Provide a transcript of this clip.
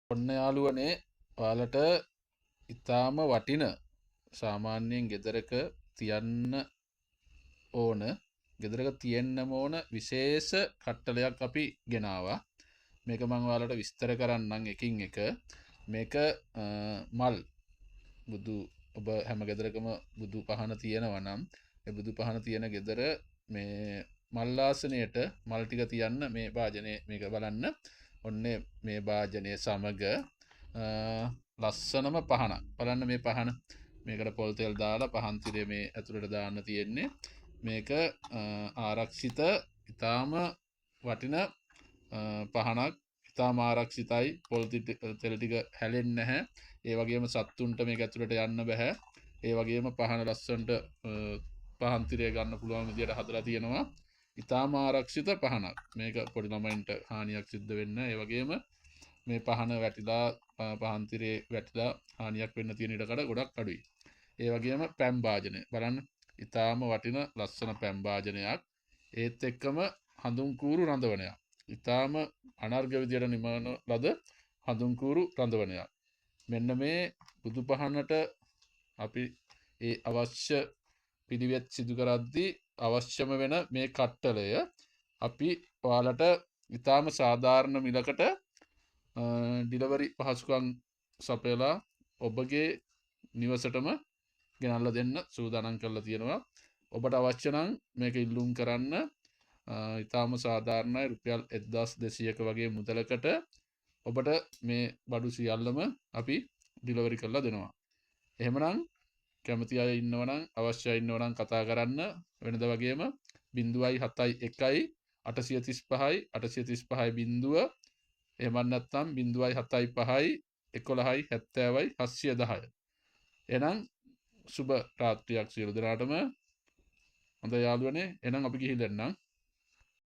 ඔන්න යාළුවනේ, ඔයාලට ඉතාම වටින, සාමාන්‍යයෙන් ගෙදරක තියන්න ඕන, ගෙදරක තියෙන්නම ඕන විශේෂ කට්ටලයක් අපි ගෙනාවා. මේක මම ඔයාලට විස්තර කරන්නම් එකින් එක. මේක මල් බුදු, ඔබ හැම ගෙදරකම බුදු පහන තියෙනවා නම් ඒ බුදු පහන තියෙන ගෙදර මේ මල් ආසනයට මල් ටික තියන්න මේ භාජනය, මේක බලන්න. ඔන්නේ මේ භාජනය සමග ලස්සනම පහනක්. බලන්න මේ පහන. මේකට පොල් තෙල් දාලා පහන් තිරය මේ ඇතුළට දාන්න තියෙන්නේ. මේක ආරක්ෂිත, ඉතාම වටින පහනක්. ඉතාම ආරක්ෂිතයි. පොල් තෙල් ටික හැලෙන්නේ නැහැ. ඒ වගේම සත්තුන්ට මේක ඇතුළට යන්න බෑ. ඒ වගේම පහන ලස්සනට පහන් තිරය ගන්න පුළුවන් විදියට හදලා තියෙනවා. ඉතාම ආරක්ෂිත පහනක්. මේක පොඩි ළමයින්ට හානියක් සිද්ධ වෙන්නේ නැහැ. ඒ වගේම මේ පහන වැටිලා, පහන් තිරේ වැටිලා හානියක් වෙන්න තියෙන ඉඩකඩ ගොඩක් අඩුයි. ඒ වගේම පැන් භාජනය. බලන්න, ඉතාම වටින ලස්සන පැන් භාජනයක්. ඒත් එක්කම හඳුන් කූරු රඳවනයක්. ඉතාම අනර්ග විදියට නිමවන ලද හඳුන් කූරු රඳවනයක්. මෙන්න මේ බුදු පහනට අපි ඒ අවශ්‍ය පිළිවෙත් සිදු කරද්දී අවශ්‍යම වෙන මේ කට්ටලය අපි ඔයාලට ඉතාම සාධාරණ මිලකට ඩිලවරි පහසුකම් සපයලා ඔබගේ නිවසටම ගෙනල්ලා දෙන්න සූදානම් කරලා තියෙනවා. ඔබට අවශ්‍ය නම් මේක ඉල්ලුම් කරන්න. ඉතාම සාධාරණයි. රුපියල් 1200ක වගේ මුදලකට ඔබට මේ බඩු සියල්ලම අපි ඩිලවරි කරලා දෙනවා. එහෙමනම් කැමති අය ඉන්නවනම්, අවශ්‍ය අය ඉන්නවනම් කතා කරන්න. වෙනද වගේම 0.71 835යි 835 බිංදුව, එහෙමත් නැත්නම් 0.75යි 11යි 70යි 710. එහෙනම් සුබ රාත්‍රියක් සියලු දෙනාටම. හොඳයි යාළුවනේ, එහෙනම් අපි ගිහින් එන්නම්.